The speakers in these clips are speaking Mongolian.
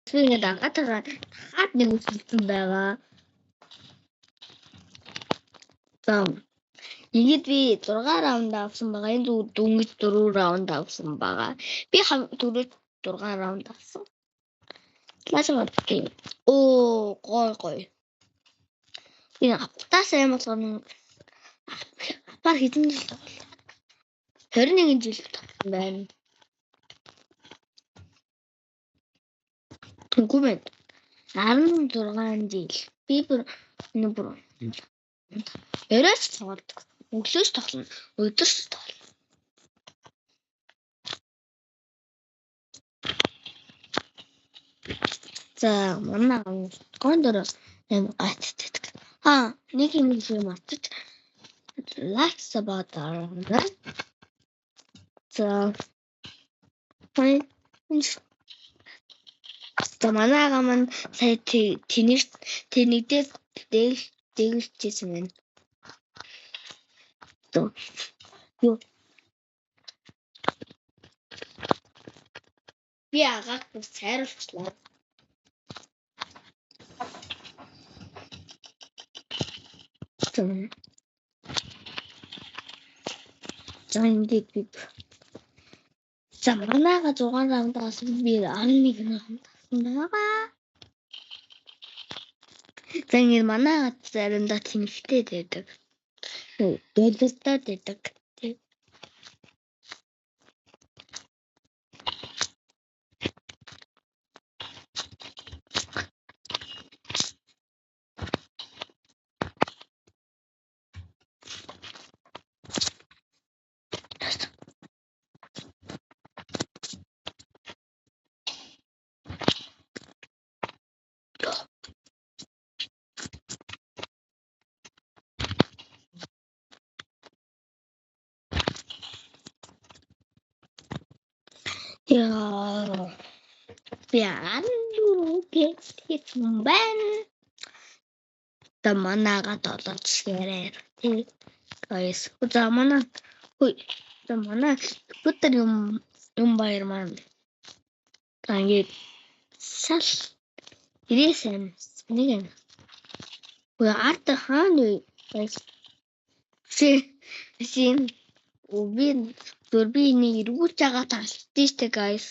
Би ингээд агаатайгаа хаад нэг үсэлсэн байгаа. За ингээд би 6 раунд авсан байгаа. Энэ зүгээр дөнгөж 4 раунд авсан байгаа. Би дөрөв 6 раунд авсан. Лаашаа бодчих. Оо гой гой. Энэ автаас юм болгоно. Апар хэдэн жил тоглолоо? 21 жил тоглосон байна. Үгүй байна. 16 жил. Би бүр энэ бүр оройч тоглодог. Өглөөч тоглоно. Өдөрч тоглоно. За манай гондор амар гайтдаг. Аа нэг юм шиг мартаж лайк сабаа дараарай. За За манай агаа маань сая тэнэг тэнэгдээ дэгэлжсэн байна. Юу би агааг сайруулчлаа. За ингээд би За манайга 6 раунд авсан би 11 раунд авсан байгаа. За ингээд манайга заримдаа тэнэгтэй байдаг. Доллартай байдаг. Яа. Би 14 гэсэн байна. За манайга долооч шгээрээ. Тий. Guys. За манай хүй. За манай компьютер юм юм баяр маань. За ингээд шал ирээсэн нэг юм. Хүй ард хаана вэ? Guys. Ши шин би зөр би нэг эргүүлж байгаа талтай штэ guys.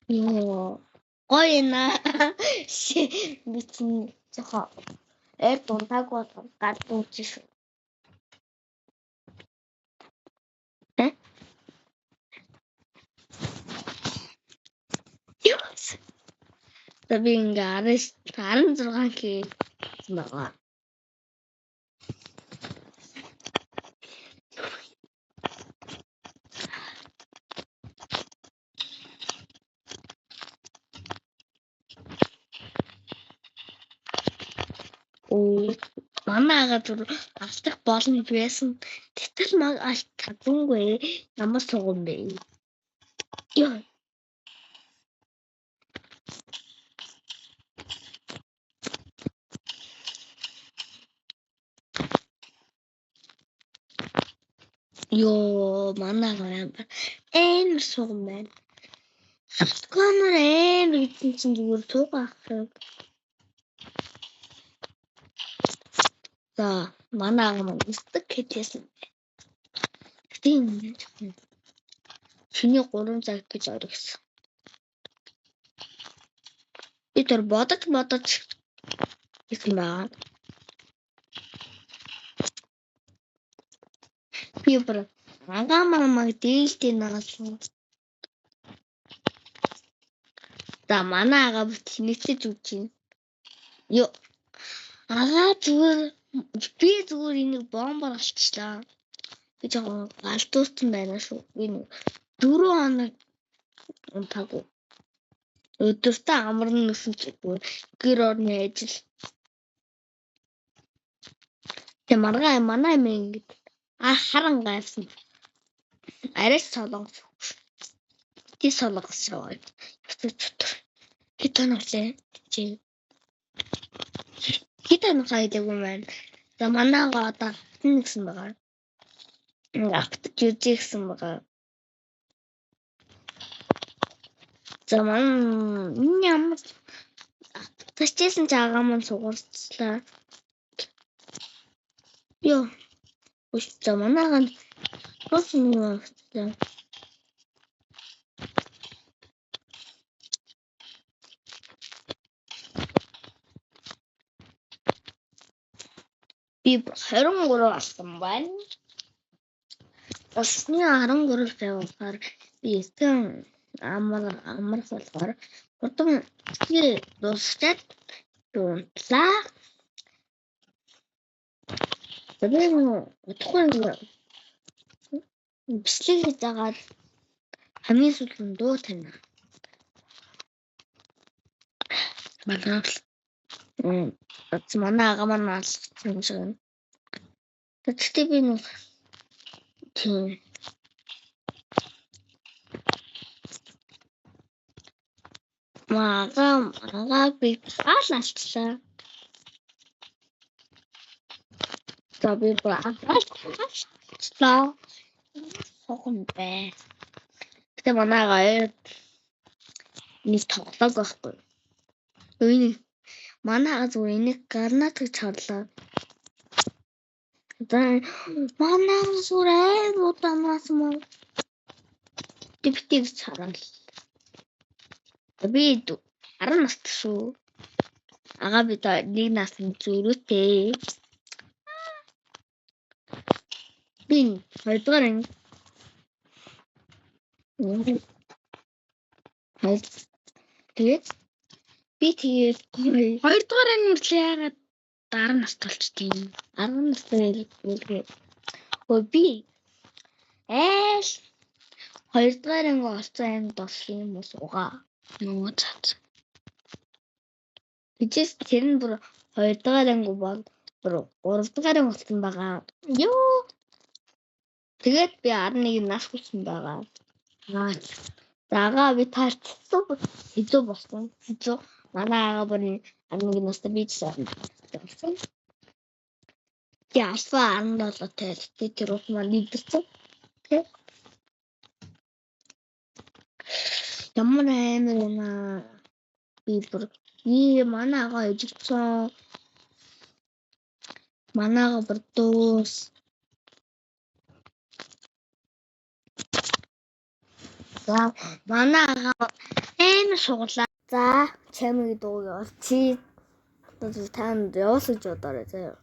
Йоо. Гоё наа. Би чинь жоохон эр дунтаагүй бол гар дууч шүү. Э? Юу? За би ингээ 16 хийсэн байгаа. Оо манай ага зүр алдах боломж байсан. Гэтэл маг алт чадсангүй. Ямар суган бэ? Йоо. Йоо, манай ага амар суган байна. Хавтгонор амар гэсэн чинь зүгээр суугаа авах юм. За манай ага маань өсдөг хэдээсэн. Гэтэ энэ жоохон шөнийн 3 цаг гэж оргисон. Би тэр бодож бодож гэсэн байгаа. Би бүр ага мамаг дээлтэй наасан. За манай ага бүр тэнэгтэж үж байна. Йоо. Ага зүгээр би зүгээр энийг бомбоор алчлаа. Би жоохон галзуурсан байна шүү. Би нэг 4 хоног унтаагүй. Өдөртөө амарна гэсэн чи бүр гэр орны ажил. Тэг маргаа манай юм ингэж а харан гайвсан. Арайч солонгос. Ти солонгос яваа. Хэцүү чөтөр. Хэд хоног лээ? Чи. Хит анхаа хэлээгүй юм байна. За манай агаа одоо автна гэсэн байгаа. Автаж үзье гэсэн байгаа. За манай энэ ямар автчихсан ч агаа маань сугарчлаа. Йоо. Үш за манай агаа тус нэг авчлаа. Би 23 болсон байна. Усны 13 сая болохоор би эцэн амар амарх болохоор хурдан дуусчаад унтлаа. Тэгээд удахгүй бичлэг хийж байгаа хамгийн сүүлд нь дуу тавина. Манай манай агаа маань алгацсан юм шиг байна. Гэхдээ би нэг тийм мага би хаал алчлаа. За би алчлаа. Сохон бай. Гэтэ манай агаа нэг тоглоог байхгүй. Энэ манай агаа зүгээр энийг гранат гэж харлаа. За манай агаа зүгээр аим удаанаас юм уу? Бити гэж хараа. Би 10 настай шүү. Агаа би нэг насны зөрүүтэй. Би хоёрдугаар анги. Тэгээд би тэгээд хоёрдугаар анги мөртлөө яагаад 10 настай болчтой юм? 10 настай хэлгээ. Өө би айл хоёрдугаар анги орсон ангид болсон юм уу суугаа. Нөгөө цац. Тэжээс тэр нь бүр хоёрдугаар анги бол бүр гуравдугаар анги болсон байгаа. Йоо. Тэгээд би 11 нас хүрсэн байгаа. Аа. За агаа би таарчсан хэзүү болсон. Хэзүү. Манай агаа бүр 11 настай би ч болсон. Би альфа 17 тавил. Би тэр уут маань нэгдэрсэн. Тэ. Ямар амар юм аа. Би бүр манай агаа ижигдсэн. Манай агаа бүр дуус. За манай агаа амар суглаа. За чамиг дууг олчих. Одоо танд явуулж бодоорой заяа.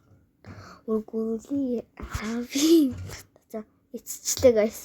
Өргөрүлийн ави. За ицчлээ guys.